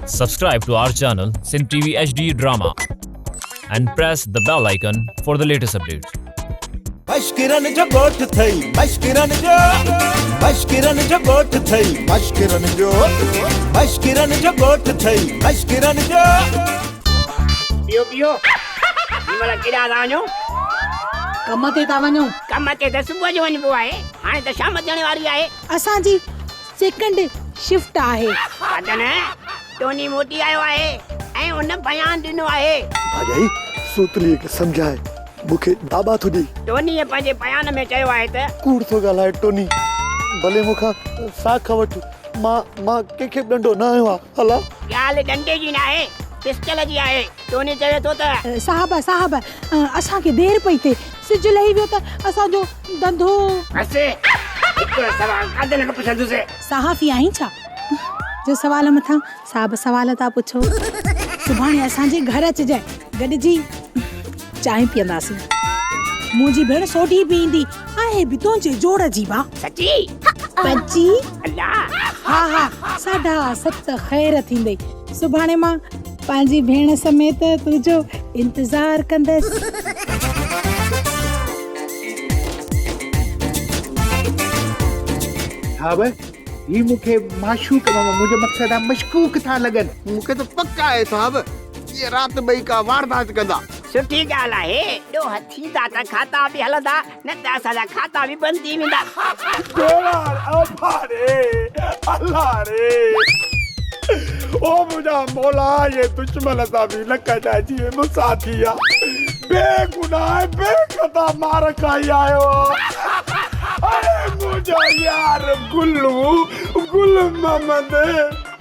Subscribe to our channel Sindh TV HD Drama and press the bell icon for the latest updates. مشڪرن جو ڳوٺ ٿئي مشڪرن جو مشڪرن جو ڳوٺ ٿئي مشڪرن جو مشڪرن جو ڳوٺ ٿئي مشڪرن جو. ٻيو ٻيو هن مهل ڪيڏانهن ٿا وڃو؟ ڪم تي ٿا وڃون. ڪم تي ته صبح جو وڃبو آهي، هاڻي ته شام ٿيڻ واري آهي. اسان جي سيڪنڊ شفٽ آهي. ساجن، ٽوني موٽي آيو آهي ۽ ان بيان ڏنو آهي. ڀاڄائي، سوتليء کي سمجهائي، مون کي داٻا ٿو ڏئي. ٽونيء پنهنجي بيان ۾ چيو آهي ته. ڪوڙ ٿو ڳالهائي ٽوني، ڀلي مون کان ساک وٺ، مان مان ڪنهن کي به ڏنڊو نه هنيو آهي، الا. ڳالهه ڏنڊي جي ناهي، پسٽل جي آهي. ٽوني چوي ٿو ته. صاحب، صاحب، اسان کي دير پئي ٿئي، سج لهي ويو ته اسان جو ڌنڌو. بس، هڪڙو سوال قادن کان پڇندس. صحافي آهين ڇا جو سوال مٿان صاحب سوال ٿا پڇو. سڀاڻي اسان جي گهر اچجانء، گڏجي چانهه پيئنداسين. منهنجي ڀيڻ سوڍي به ايندي، آهي به تنهنجي جوڙ جي ڀاء. سچي؟ سچي. الله. ها ها، ساڍا ست خير ٿيندئي. سڀاڻي مان پنهنجي ڀيڻ سميت تنهنجو انتظار ڪندس. صاحب، هي مون کي معشوق منهنجو مقصد آ مشڪوڪ ٿا لڳن. مون کي ته پڪ آهي صاحب، اهي رات ٻئي ڪا واردات ڪندا. سٺي ڳالهه آهي، ڏوهه ٿيندا ته کاتا به هلندا، نه ته اسان جا کاتا به بند ٿي ويندا. ڀيڻار ابا ري الله ري او منهنجا مولا اهي دشمن سان به نه ڪجانء جيئن مون سان ٿي آ بي گناهه ۽ بي خطا مار کائي آيو آ اڙي منهنجا يار گلو گل محمد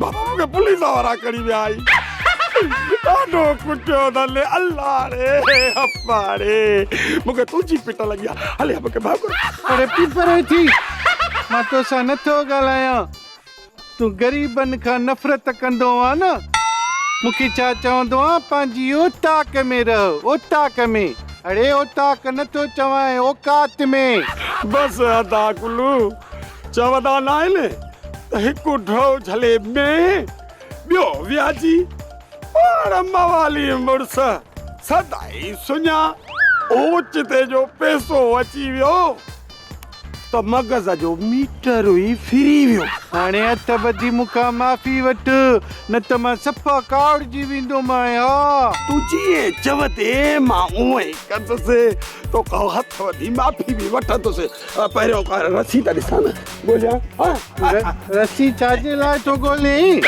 بابا مون کي پوليس وارا کڻي ويا آهي ڏاڍو ڪٽيو اٿن الله ري ابا ري مون کي تنهنجي پٽ لڳي آ هلي مون کي ڀاڪر. اڙي پيپري ٿي مان توسان نٿو ڳالهايان تون غريبن کان نفرت ڪندو آن نه مون کي ڇا چوندو آن پنهنجي اوطاق ۾ رهه اوطاق ۾ اڙي اوطاق نٿو چوانء اوقات ۾. بس ادا گلو چوندا ناهن ته هڪ ڍؤ جهلي مينهن، ٻيو وياجي. پاڻ موالي مڙس سدائين سڃا. اوچتي جو پئسو اچي ويو ته مغز جو ميٽر ئي ڦري ويو. هاڻي هٿ ٻڌي مون کان معافي وٺ، نه ته مان صفا ڪاوڙجي ويندومانء. ها. تون جيئن چوندين مان اونئين ئي ڪندس. توکان هٿ ٻڌي معافي به وٺندس. پهريون ڪا رسي ته ڏسان نه ڳوليان. رسي ڇا جي لاء ٿو ڳولين؟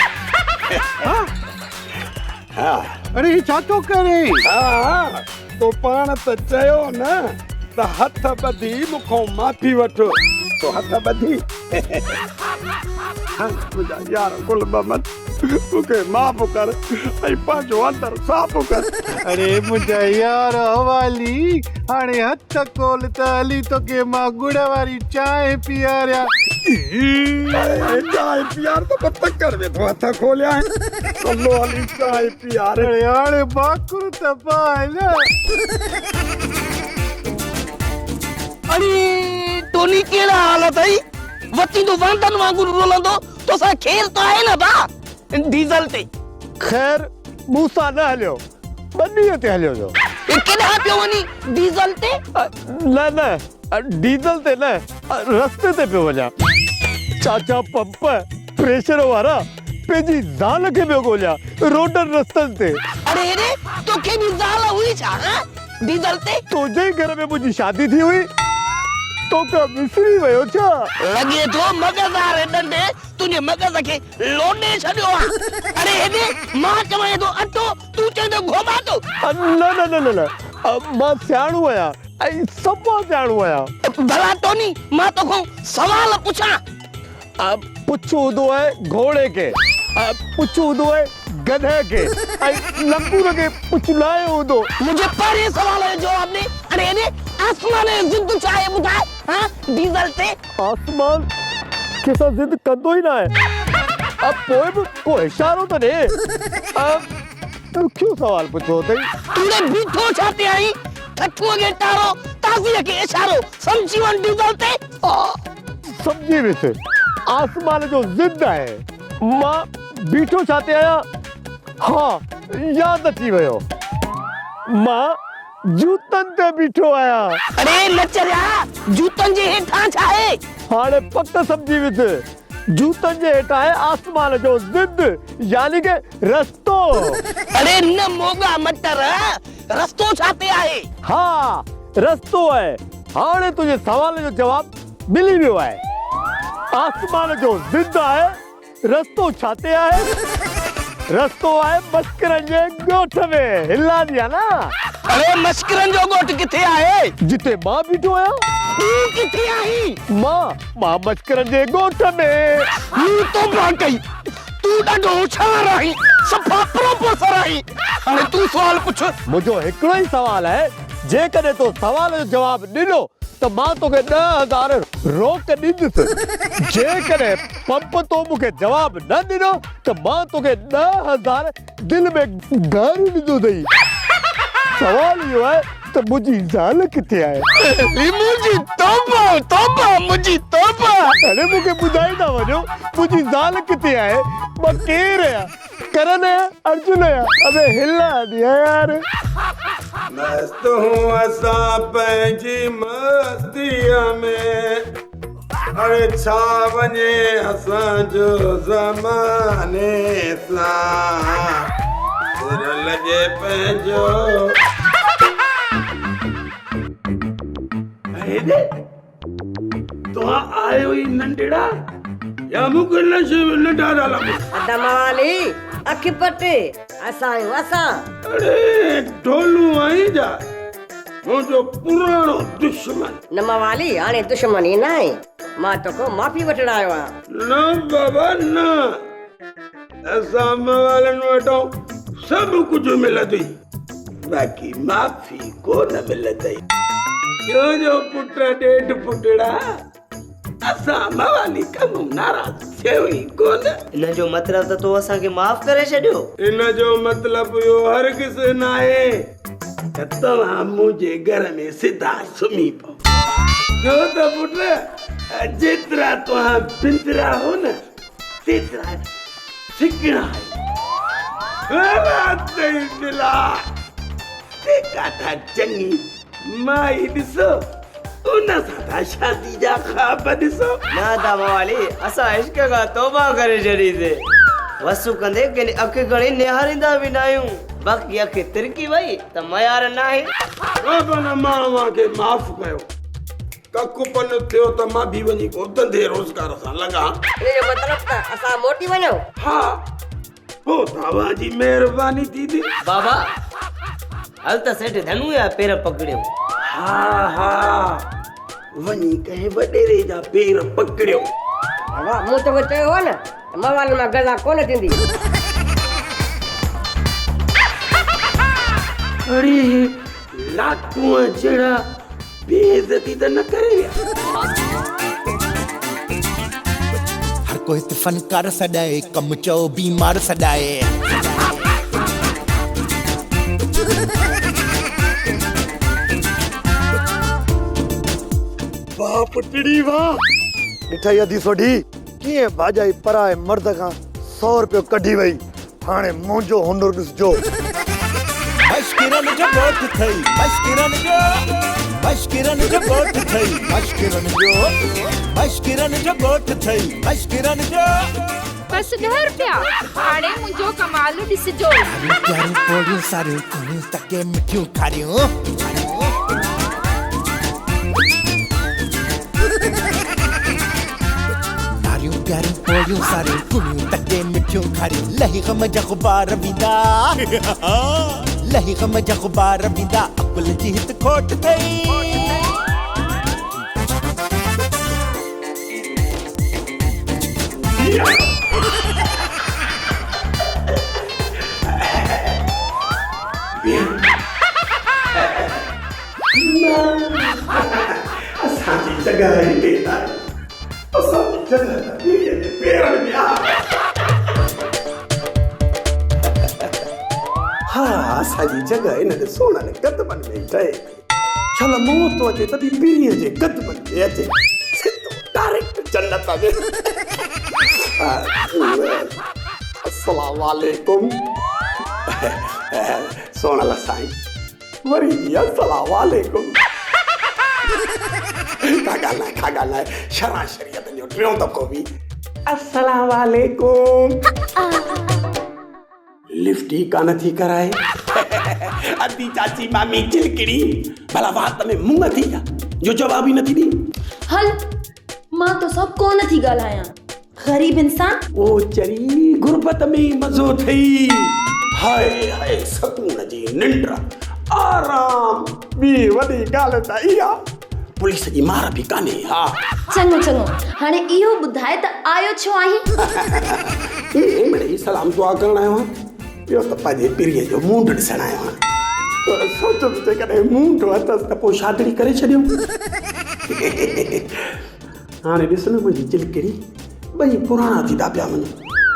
ها. اڙي هي ڇا ٿو ڪرين؟ ها تو پاڻ ته چيو نه ته هٿ ٻڌي مون کان معافي وٺ. تو هٿ ٻڌي. منهنجا يار گل محمد مون کي معاف ڪر ۽ پنهنجو اندر صاف ڪر. اڙي منهنجا يار حوالي هاڻي هٿ کول ته هلي توکي مان ڳڙ واري چانهه پياريان. چانهه پيار ته مان تڪڙ ۾ ٿو هٿ کوليان. هلو هلي چانهه پيار. اڙي هاڻي ڀاڪر ته پاء نه. اڙي ٽوني ڪهڙا حال اٿئي؟ وتيندو واندن وانگر رلندو توسان خير ته آهي نه ڀاء ڊيزل تي. خير مون سان نه هليو ٻنيء تي هليو ويو. ڪيڏانهن پيو وڃين ڊيزل تي؟ نه نه ڊيزل تي نه رستي تي پيو وڃان. چاچا پمپ پريشر وارا پنهنجي زال کي پيو ڳوليان روڊن رستن تي. اڙي هيڏي توکي به زال هئي ڇا هان ڊيزل تي؟ تنهنجي ئي گهر ۾ منهنجي شادي ٿي هئي توکان وسري ويو ڇا؟ لڳي ٿو مغز واري ڏنڊي تنهنجي مغز کي لوڏي ڇڏيو آ. اڙي هيڏي مان چوانء ٿو اٽو تون چئين ٿو گهوٻاٽو. نه نه نه نه مان سياڻو آهيان ۽ صفا سياڻو آهيان. ڀلا ٽوني مان توکان سوال پڇان. پڇ هوندو آهي گهوڙي کي، پڇ هوندو آهي گڏهه کي ۽ لنگور کي پڇ ناهي هوندو. منهنجي پهرين سوال جو جواب ڏي. اڙي هيڏي آسمان جو ضد ڇا آهي ٻڌاء ها ڊيزل تي. آسمان ڪنهن سان ضد ڪندو ئي ناهي. پوء به ڪو اشارو ته ڏي. ڏکيو سوال پڇيو اٿئي. تون ڙي بيٺو ڇا تي آهين؟ ٺٺوء کي ٽارو، تازيء کي اشارو، سمجهي وڃ ڊيزل تي. سمجهي ويس. آسمان جو ضد آهي. مان بيٺو ڇا تي آهيان؟ ها ياد اچي ويو. مان جوتن تي بيٺو آهيان. اڙي نه چريا، جوتن جي هيٺان ڇا آهي؟ هاڻي پڪ سمجهي ويس. جوتن جي هيٺان آهي آسمان جو ضد يعني ڪه رستو. اڙي نه موڳا مٽر، رستو ڇا تي آهي؟ ها رستو آهي. هاڻي تنهنجي سوال جو جواب ملي ويو آهي. آسمان جو ضد آهي. رستو ڇا تي آهي؟ رستو آهي مشڪرن جي ڳوٺ ۾. هلان يا نه؟ اڙي مشڪرن جو ڳوٺ ڪٿي آهي؟ جتي مان بيٺو آهيان. تون ڪٿي آهين؟ مان، مان مشڪرن جي ڳوٺ ۾. مون توبه ڪئي. تون ڏاڍو هوشيار آهين. صفا پروفيسر آهين. هاڻي تون سوال پڇ. منهنجو هڪڙو ئي سوال آهي. جيڪڏهن تو سوال جو جواب ڏنو ته مان توکي 10,000 روڪ ڏيندس. جيڪڏهن پمپ تو مون کي جواب نه ڏنو ته مان توکي 10,000 دل ۾ گاريون ڏيندوسئين. سوال اهو آهي ته منهنجي زال ڪٿي آهي؟ منهنجي توبه توبه منهنجي توبه. هاڻي مون کي ٻڌائيندا وڃو منهنجي زال ڪٿي آهي؟ مان ڪير آهيان؟ ڪرن آهيان ارجن آهيان؟ ابي هلا the يار. مست هون اسان پنهنجي مستيء ۾. اڙي ڇا وڃي اسان جو زماني سان سر لڳي پنهنجو. اڙي ڏي توهان آهيو ئي ننڍڙا يا مون کي نشي ۾ ننڍا ٿا لڳو. ادا موالي اک پٽ اسان آهيون اسان. اڙي ڍولو آهين جا منهنجو پراڻو دشمن. نه موالي هاڻي دشمني ناهي مان توکان معافي وٺڻ آيو آهيان. نه بابا نه اسان موالين وٽان سڀ ڪجهه ملندئي باقي معافي ڪونه ملندئي. ڇو جو پٽ ڏيڍ پٽڙا اسان موالي ڪم ناراض ٿيون ئي ڪونه. ان جو مطلب ته تو اسان کي معاف ڪري ڇڏيو. ان جو مطلب اهو هرگز ناهي ته توهان منهنجي گهر ۾ سڌا سمهي پئو. ڇو ته پٽ جيترا توهان بندرا هو نه تيترا سڪڻا آهيو. رات ئي ملا جيڪا ٿا چڱي مائي ڏسو ان سان ٿا شادي جا خواب ڏسو. نه ادا موالي اسان عشق کان توبه ڪري ڇڏي سي. وس ڪندي ڪنهن اک کڻي نهاريندا به ناهيون. باقي اک ترڪي وئي ته ميار ناهي. بابا نه مان اوهان کي معاف ڪيو. ڪک پن ٿيو ته مان به وڃي ڪو ڌنڌي روزگار سان لڳان. ان جو مطلب ته اسان موٽي وڃون. ها پوء ته اوهان جي مهرباني ٿيندي. بابا هل ته سيٺ ڌنوء جا پير پڪڙيون. ها ها وڃي ڪنهن وڏيري جا پير پڪڙيو. بابا مون توکي چيو هو نه ته موالن مان غذا ڪونه ٿيندي. اڙي لاٽونء جهڙا بي عزتي ته نه ڪري ويا. هر ڪو هت فنڪار سڏائي، ڪم چئو بيمار سڏائي. واهه پٽڙي واهه! ڏٺئي ادي سوڍي، ڪيئن ڀاڄائي پرائي مرد کان سئو رپيو ڪڍي وئي. هاڻي منهنجو هنر ڏسجو. مشڪرن جو ڳوٺ ٿئي مشڪرن جو مشڪرن جو ڳوٺ ٿئي مشڪرن جو مشڪرن جو ڳوٺ ٿئي مشڪرن جو. بس ڏهه رپيا هاڻي منهنجو ڪمال ڏسجو. پياريون پياريون پوڙهيون ساريون ڪوڙيون تڪي مٺيون کاريون. ناريون پياريون پوڙهيون ساريون ڪوڙيون تڪي مٺيون کاريون لهي غم جا غبار ويندا لهي غم جا غبار ويندا عقل جي هت کوٽ ٿئي. اسان جي جڳهه هتي ناهي. اسان جي جڳهه ته پيء جي پيرن ۾ آهي. ها اسان جي جڳهه انهن سهڻن قدمن ۾ ئي ٺهي ٿي. شل موت اچي ته به پرينء جي قدمن ۾ اچي. سڌو ڊائريڪٽ جنت ۾. السلام عليڪم. سهڻل سائين وري به السلام عليڪم. ڪا ڳالهه ناهي ڪا ڳالهه ناهي شرع شريعت جو ٽيون دفعو به السلام عليڪم. لفٽ ئي ڪانه ٿي ڪرائي. ادي چاچي مامي چلڪڙي ڀلا وات ۾ مڱ ٿي ڇا جو جواب ئي نٿي ڏين. هل مان توسان ڪونه ٿي ڳالهايان غريب انسان. او چري غربت ۾ ئي مزو اٿئي. هاء هاء سڪون جي ننڊ آرام. ٻي وڏي ڳالهه ته اها پوليس جي مار به ڪانهي ها. چڱو چڱو هاڻي اهو ٻڌاء ته آيو ڇو آهين؟ ائين مڙئي سلام دعا ڪرڻ آيو آهيان. ٻيو ته پنهنجي پرينء جو مونڍ ڏسڻ آيو آهيان. سوچيم جيڪڏهن مونڍ اٿس ته پوء شادڙي ڪري ڇڏيون. هاڻي ڏس نه منهنجي چلڪڙي ٻئي پراڻا ٿيندا پيا وڃون.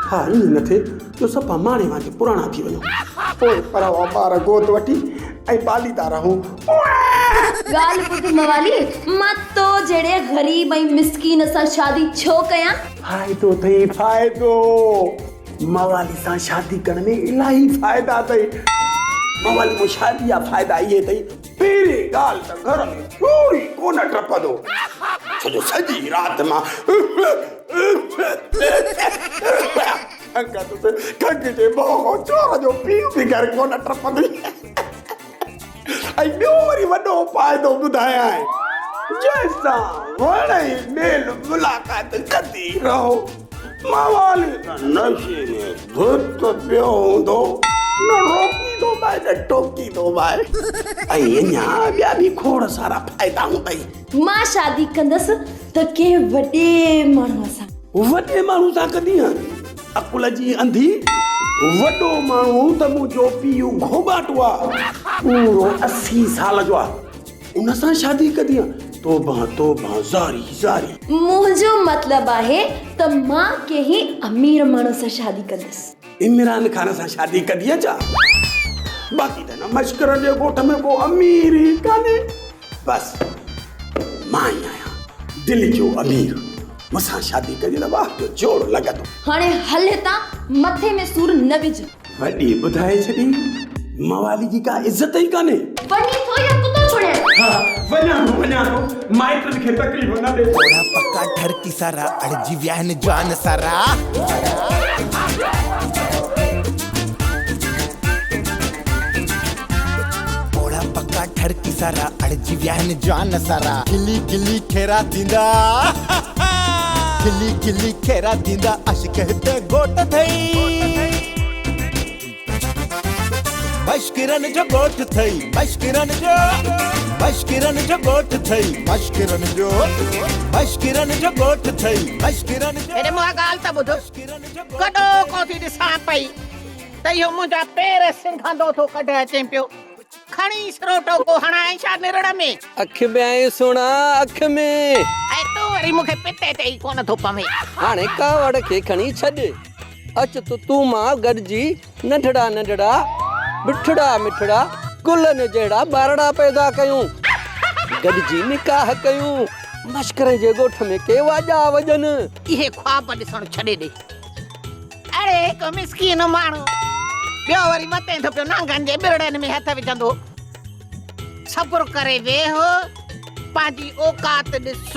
ها ائين نه ٿئي جو صفا ماڻي وانگي پراڻا ٿي وڃون. پوء پراوا ٻار گود وٺي ۽ پاليندا رهون. ڳالهه ٻڌ موالي، مان تو جهڙي غريب ۽ مسڪين سان شادي ڇو ڪيان؟ فائدو اٿئي فائدو. موالي سان شادي ڪرڻ ۾ الاهي فائدا اٿئي. موالي مون شادي جا فائدا اهي اٿئي. پهرين ڳالهه ته گهر ۾ چور ئي ڪونه ٽپندو، ڇو جو سڄي رات مان کنگهندس، کنگهه جي ڀؤ کان چور جو پيء به گهر ڪونه ٽپندو. ۽ ٻيو وري وڏو فائدو ٻڌايانء، جنهن سان وڻئي ميل ملاقات ڪندي رهو. موالي ته نشي ۾ ڌت پيو هوندو، نه روڪيندو مانء نه ٽوڪيندو مانء. ۽ اڃا ٻيا به کوڙ سارا فائدا هوندئي. مان شادي ڪندس ته ڪنهن وڏي ماڻهوء سان. وڏي ماڻهو سان ڪندينء؟ عقل جي انڌي، وڏو ماڻهو ته منهنجو پيء گهوٻاٽو آ، پورو 80 سال جو آ. ان سان شادي ڪندينء؟ توبهه توبهه زاري زاري. منهنجو مطلب آهي ته مان ڪنهن امير ماڻهو سان شادي ڪندس. عمران خان سان شادي ڪندينء ڇا؟ باقي ته هن مشڪرن جي ڳوٺ ۾ ڪو امير ئي ڪانهي. بس مان ئي آهيان دل جو امير. مون سان شادي ڪندينء ته واهه جو جوڙ لڳندو. هاڻي هل هتان، مٿي ۾ سور نه وجهه. وڏي ٻڌائي ڇڏي، موالي جي ڪا عزت ئي ڪانهي. وڃين ٿو يا ڪتو ڇوڙيان؟ ها وڃان ٿو وڃان ٿو، مائٽن کي تڪليف نه ڏي. پوڙها پڪا ٺرڪي سارا اڙجي ويا آهن جوان سارا. پوڙها پڪا ٺرڪي سارا اڙجي ويا آهن جوان سارا. کلي کلي کيرا ٿيندا کلي کلي کيرا ٿيندا عاشق هتي گهوٽ ٿئي. مشڪرن جو ڳوٺ ٿئي مشڪرن جو مشڪرن جو ڳوٺ ٿئي مشڪرن جو مشڪرن جو ڳوٺ ٿئي مشڪرن جو. هيڏي مون ڳالهه ته ٻڌ ڪڏو ڪو ٿي ڏسان پئي ته اهو منهنجا پير سنگهندو ٿو ڪڍ اچين پيو. کڻي سروٽو ڪو هڻائين ڇا نرڙ ۾. اک ۾ آئين سهڻا اک ۾. ۽ تون وري مون کي پتي تي ئي ڪونه ٿو پوين. هاڻي ڪاوڙ کي کڻي ڇڏ. اچ ته تون مان گڏجي ننڍڙا ننڍڙا، مٺڙا مٺڙا، گلن جهڙا ٻارڙا پيدا ڪيون. گڏجي نڪاح ڪيون. مشڪري جي ڳوٺ ۾ ڪي واڄا وڄن. اهي خواب ڏسڻ ڇڏي ڏي. اڙي هڪ مسڪين ماڻهو ٻيو وري وتين ٿو پيو نانگن جي ٻرڙن ۾ هٿ وجهندو. صبر ڪري ويهه، پنهنجي اوقات ڏس.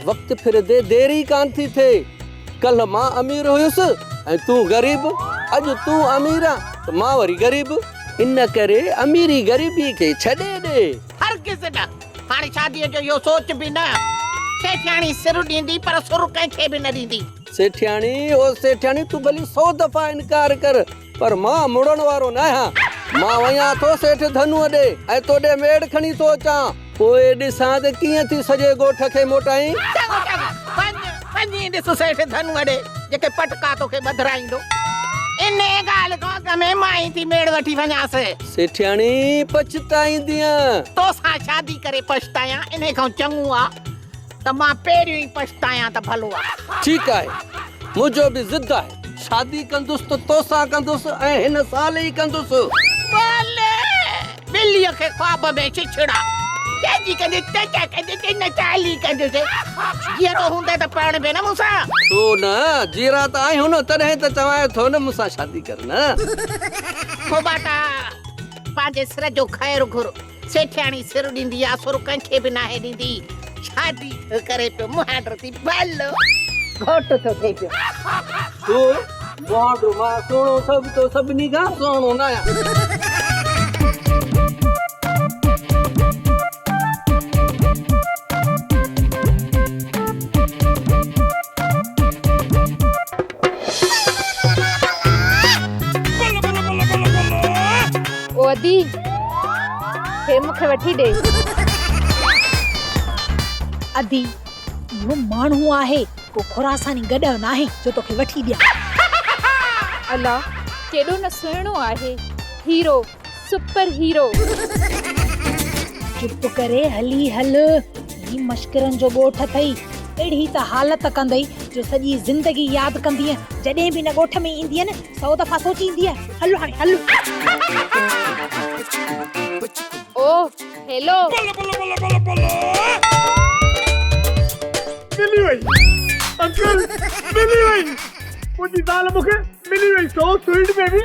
وقت ڦرندي دير ئي ڪانه ٿي ٿئي. ڪلهه مان امير هيس ۽ تون غريب، اڄ تون امير آن ته مان وري غريب. ان ڪري اميري غريبي کي ڇڏي ڏي. هرگز نه، هاڻي شاديء جو اهو سوچ به نه. سيٺياڻي سر ڏيندي پر سر ڪنهن کي به نه ڏيندي. سيٺياڻي، او سيٺياڻي تون ڀلي سو دفعا انڪار ڪر پر مان مڙڻ وارو ناهيان. مان وڃان ٿو سيٺ ڌنوء ڏي ۽ توڏي ميڙ کڻي ٿو اچان. پوء ڏسان ته ڪيئن ٿي سڄي ڳوٺ کي موٽائين. چڱو چڱو، وڃ، وڃي ڏس سيٺ ڌنوء ڏي، جيڪي پٽڪا توکي ٻڌرائيندو. انهيء ڳالهه کان اڳ ۾ مان ئي ٿي ميڙ وٺي وڃانس. سيٺياڻي، پڇتائيندينء. توسان شادي ڪري پڇتايان، انهيء کان چڱو آ ته مان پهريون ئي پڇتايان ته ڀلو آ. ٺيڪ آهي، منهنجو به ضد آهي. شادي ڪندس ته توسان ڪندس ۽ هن سال ئي ڪندس. ٻلي! ٻليء کي خواب ۾ ڇڇڙا. چئجي ڪنديس، چچا ڪنديس، نه چالي ڪنديس. جيئرو هوندين ته پرڻبين نه مون سان؟ ڇو نه، جيئرا ته آهيون نه، تڏهن ته چوانء ٿو نه مون سان شادي ڪر نه. ٿوٻاٽا پنهنجي سر جو خير گهر. سيٺياڻي سر ڏيندي آ، سر ڪنهن کي به ناهي ڏيندي. شادي ٿو ڪري پيو، مهانڊو ٿي ڀلو گهوٽ ٿو ٿئي پيو. تون مهانڊو مان سهڻو سڀ تو سڀني کان سهڻو ناهيان. او ادي هي مون کي وٺي ڏي. ادي اهو ماڻهو آهي ڪو خراساني گڏهه ناهي جو توکي وٺي ڏيان. الا ڪيڏو نه سهڻو آهي هيرو سپر هيرو. چپ ڪري هلي هل هي مشڪرن جو ڳوٺ اٿئي اهڙي ته حالت ڪندئي جو سڄي زندگي ياد ڪندينء جڏهن به هن ڳوٺ ۾ ايندينء نه سئو دفعا سوچيندينء هل هاڻي هل. او هيلو. ملي وئي انڪل ملي وئي منهنجي زال مون کي ملي وئي سو سوئيٽ بيبي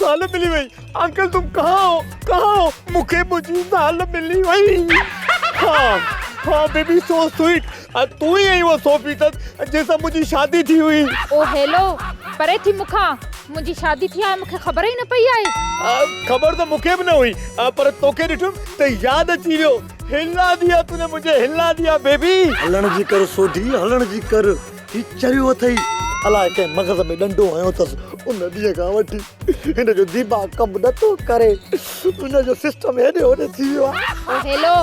زال ملي وئي انڪل تم ڪهان هو ڪهان هو مون کي منهنجي زال ملي وئي ها ها بيبي سو سوئيٽ تون ئي آهين اها سو فيصد جنهن سان منهنجي شادي ٿي هئي. او هيلو پري ٿي مون کان منهنجي شادي ٿي آهي مون کي خبر ئي نه پئي آهي. خبر ته مون کي به نه هئي پر توکي ڏٺم ته ياد اچي ويو هلا ديا تون مجهي هلا ديا بيبي. هلڻ جي ڪر سوڍي هلڻ جي ڪر. هي چريو اٿئي، الاء ڪنهن مغز ۾ ڏنڊو هنيو اٿس، ان ڏينهن کان وٺي هن جو دماغ ڪم نه ٿو ڪري، هن جو سسٽم هيڏي هوڏي ٿي ويو آهي. او هيلو،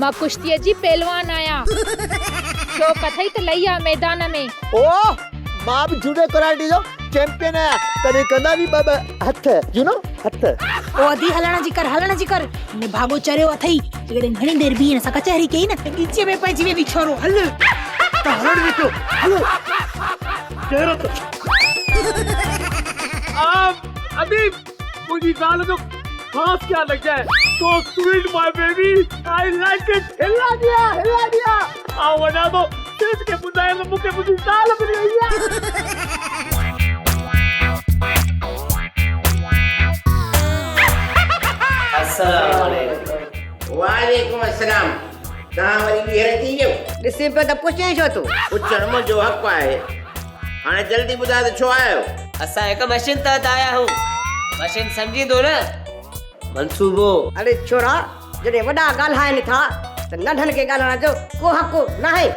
مان ڪشتيء جي پهلوان آهيان. شوق اٿئي ته لهي آ ميدان ۾. او، مان به جوڊو ڪراٽي جو چيمپيئن آهيان، ڪڏهن ڪندا به ٻه ٻه هٿ، يو نو هٿ. او ادي هلڻ جي ڪر، هلڻ جي ڪر، نڀاڳو چريو اٿئي. جيڪڏهن گهڻي دير بيهي هن سان ڪچهري ڪئي نه ته ڳچيء ۾ پئجي ويندي ڇورو هل. ته هلڻ جي ڪيو هلو غيرت. ادي منهنجي زال جو خاص خيال رکجانء so sweet my baby I like it هلا ديا هلا ديا آئون وڃان ٿو سيٺ کي ٻڌايان ته مون کي منهنجي زال ملي وئي آهي. السلام عليڪم. وعليڪم السلام. توهان وري ٻيهر اچي ويو. ڏسين پيو ته پڇين ڇو ٿو؟ پڇڻ منهنجو حق آهي. هاڻي جلدي ٻڌاء ته ڇو آيا آهيو؟ اسان هڪ مشن تحت آيا آهيون. مشن سمجهين ٿو نه؟ منصوبو. اڙي ڇورا جڏهن وڏا ڳالهائن ٿا ته ننڍن کي ڳالهائڻ جو ڪو حق ناهي.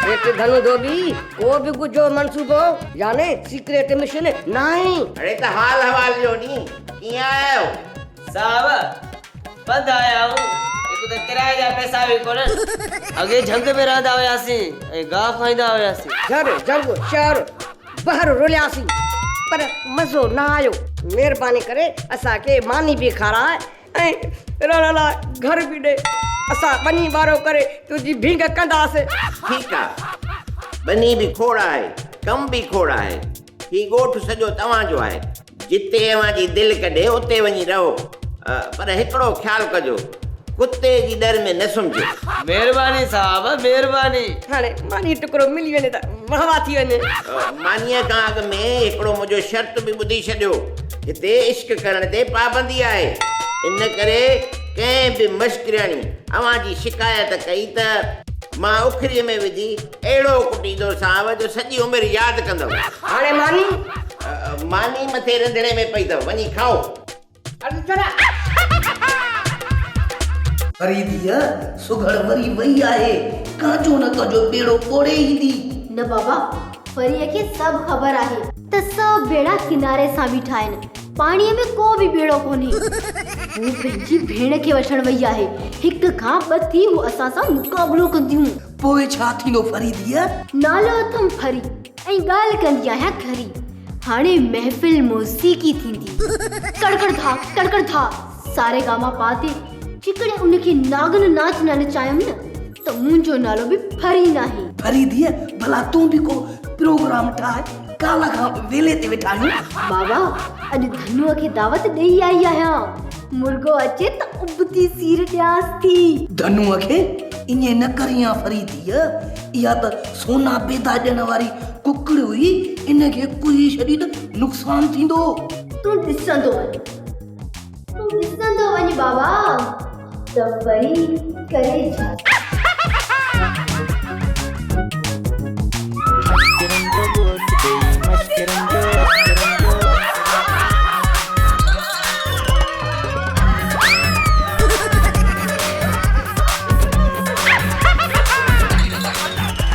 سيٺ ڌنو ڌوٻي ڪو به ڳجهو منصوبو يعني سيڪريٽ مشن ناهي. اڙي ته حال احوال ڏيو ني، ڪيئن آيا آهيو؟ صاحب پنڌ آيا آهيون، هڪ ته ڪرائي جا پئسا به ڪونهن. اڳي جهنگ ۾ رهندا هياسين ۽ گاهه کائيندا هياسين. جهر جهنگ شهر بحر رلياسين پر مزو نه آيو. مهرباني ڪري اسان کي ماني به کاراء ۽ رهڻ لاء گهر به ڏي. اسان ٻني ٻارو ڪري تنهنجي ڀينگ ڪنداسين. ٺيڪ آ. ٻني به کوڙ آهي، ڪم به کوڙ آهي. هي ڳوٺ سڄو توهان جو آهي. جتي اوهان جي دل ڪڍي اتي وڃي رهو. پر هڪڙو خيال ڪجو، ڪتي جي ڏر ۾ نه سمهجو. مهرباني صاحب، مهرباني. هاڻي ماني ٽڪرو ملي وڃي ته واهه واهه ٿي وڃي. مانيء کان اڳ ۾ هڪڙو منهنجو شرط به ٻڌي ڇڏيو. هتي عشق ڪرڻ تي پابندي آهي. ان ڪري ڪنهن به مشڪرياڻي اوهان جي شڪايت ڪئي ته مان اکريء ۾ وجهي اهڙو ڪٽيندوسانو جو سڄي عمر ياد ڪندؤ. هاڻي ماني؟ ماني مٿي رنڌڻي ۾ پئي اٿو، وڃي کائو. فريديء سگهڙ وري وئي آهي، ڪنهن نه ڪنهن جو ٻيڙو ٻوڙي ايندي. نه بابا، پريء کي سڀ خبر آهي ته سڀ ٻيڙا ڪناري سان بيٺا آهن، پاڻيء ۾ ڪو به ٻيڙو ڪونهي. هوء پنهنجي ڀيڻ کي وٺڻ وئي آهي. هڪ کان ٻه ٿي هو اسان سان مقابلو ڪنديون. پوء ڇا ٿيندو فريديء؟ نالو اٿم ڦري ۽ ڳالهه ڪندي آهيان کري. هاڻي محفل موسيقي ٿيندي. ڪڙڪڙ ڌا ڪڙڪڙ ڌا ساري گاما پا تي جيڪڏهن ان کي ناگن ناچ نه نچايم نه ته منهنجو نالو به ڦري ناهي. فريديء ڀلا تون به ڪو پروگرام ٺاهه، ڪالهه کان ويلي تي ويٺا آهيون. بابا اڄ ڌنوء کي دعوت ڏيئي آئي آهيان. مرغو اچي ته ابتي سير ڏيانس ٿي. ڌنوء کي ائين نه ڪرين ها فريديء، اها ته سونا بيدا ڏيڻ واري ڪڪڙ هئي، ان کي ڪهي ڇڏي ته نقصان ٿيندو. تون ڏسندو وڃ. تون ڏسندو وڃ بابا ته وري ڪري ڇا.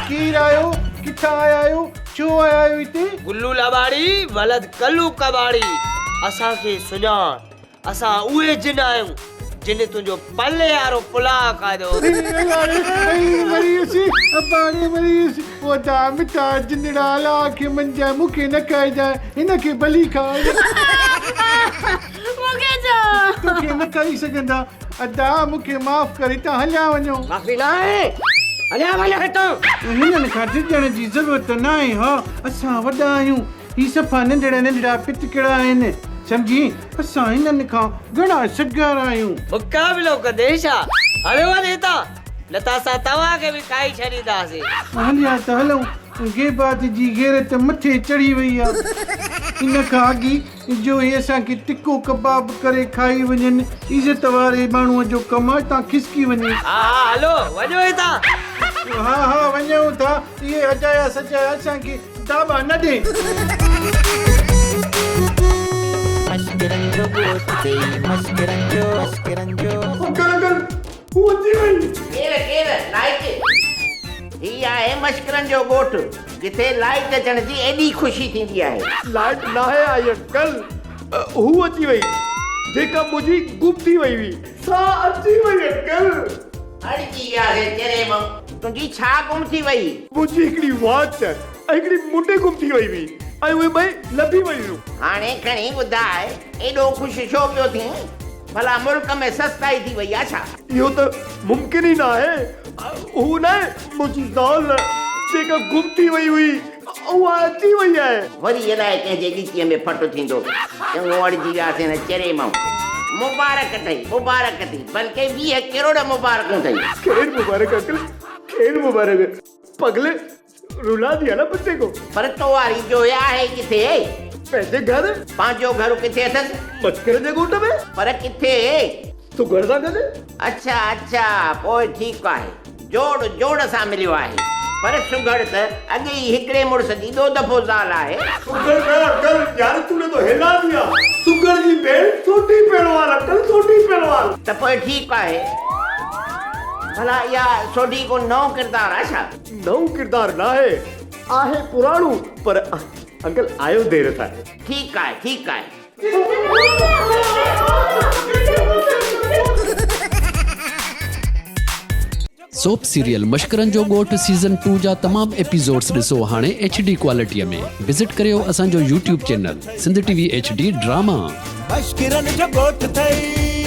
ڪير آيو؟ ڪٿان آيا آهيو؟ ڇو آيا آهيو هتي؟ گلو لٻاڙي ولد ڪلو ڪٻاڙي، اسان کي سڃاڻ، اسان اهي جن آهيون، جن تنهنجو پلي وارو پلاء کاڌو. مري ويس، اباڻي مري ويس، او ادا مٺا جندڙا الله کي مڃجانء، مون کي نه کائجانء، هن کي ڀلي کائج. مون کي ڇو؟ توکي نه کائي سگهندا. ادا مون کي معاف ڪر هتان هليا وڃو. معافي ناهي هليا وڃ هتان. هنن کان ڊڄڻ جي ضرورت ناهي ها اسان وڏا آهيون هي صفا ننڍڙا ننڍڙا پتڪڙا آهن سمجهين اسان هنن کان گهڻا سگهارا آهيون. مقابلو ڪندين ڇا؟ هليو وڃ هتان نه ته اسان توهان کي به کائي ڇڏينداسين. هليا ته هلون غيبات جي غيرت مٿي چڙهي وئي آ ان کان اڳي جو هي اسان کي ٽڪو ڪباب ڪري کائي وڃن، عزت واري ماڻهوء جو ڪم آ هتان کسڪي وڃي. ها ها هلو وڃو هتان. ها ها وڃون ٿا، اهي اجايا سجايا اسان کي داٻا نه ڏين. انڪل انڪل هو اچي وئي. ڪير ڪير لائٽ. هي آهي مشڪرن جو ڳوٺ جتي لائٽ اچڻ جي ايڏي خوشي ٿيندي آهي. لائٽ ناهي آئي انڪل هو اچي وئي جيڪا منهنجي گم ٿي وئي هئي سا اچي وئي انڪل. اڙجي وياسين چري مئو تنهنجي ڇا گم ٿي وئي؟ منهنجي هڪڙي واچ ۽ هڪڙي منڊي گم ٿي وئي هئي ۽ اهي ٻئي لڀي ويون هيون. هاڻي کڻي ٻڌاء ايڏو خوش ڇو پيو ٿين؟ ڀلا ملڪ ۾ سستائي ٿي وئي آ ڇا؟ اهو ته ممڪن ئي ناهي. هو ناهي منهنجي زال جيڪا گم ٿي وئي هئي اها اچي وئي آهي. وري الائي ڪنهن جي ڳچيء ۾ ڦٽ ٿيندو. چڱو اڙجي وياسين نه چري مئون. مبارڪ اٿئي، مبارڪ اٿئي، بلڪه 20 ڪروڙ مبارڪون اٿئي. خير مبارڪ انڪل، خير مبارڪ. پگلي رولا ديا نه بچي ڪو. پر تو واري جوء آهي ڪٿي؟ پنهنجي گهر. پنهنجو گهر ڪٿي اٿس؟ مڇڪر جي ڳوٺ ۾. پر ڪٿي؟ سگهڙ سان گڏ. اڇا اڇا پوء ٺيڪ آهي. جوڙ جوڙ سان مليو آهي. پر سگهڙ ته اڳي ئي هڪڙي مڙس جي ٻيو دفعو زال آهي. سگهڙ نه انڪل يار تون تو هيلا ديا. سگهڙ جي ڀيڻ سوڍي پهلوان انڪل سوڍي پهلوان. ته پوء ٺيڪ آهي. ڀلا اها سوڍي ڪو نئون ڪردار آهي ڇا؟ نئون ڪردار ناهي، آهي پراڻو پر انڪل آيو دير سان آهي. ٺيڪ آهي ٺيڪ آهي. سوپ سيريل مشڪرن جو ڳوٺ سيزن ٽو جا تمام ايپيسوڊز ڏسو هاڻي ايڇ ڊي ڪوالٽي ۾ وزٽ ڪريو اسان جو YouTube channel Sindh T V H D drama. مشڪرن جو ڳوٺ ٿئي.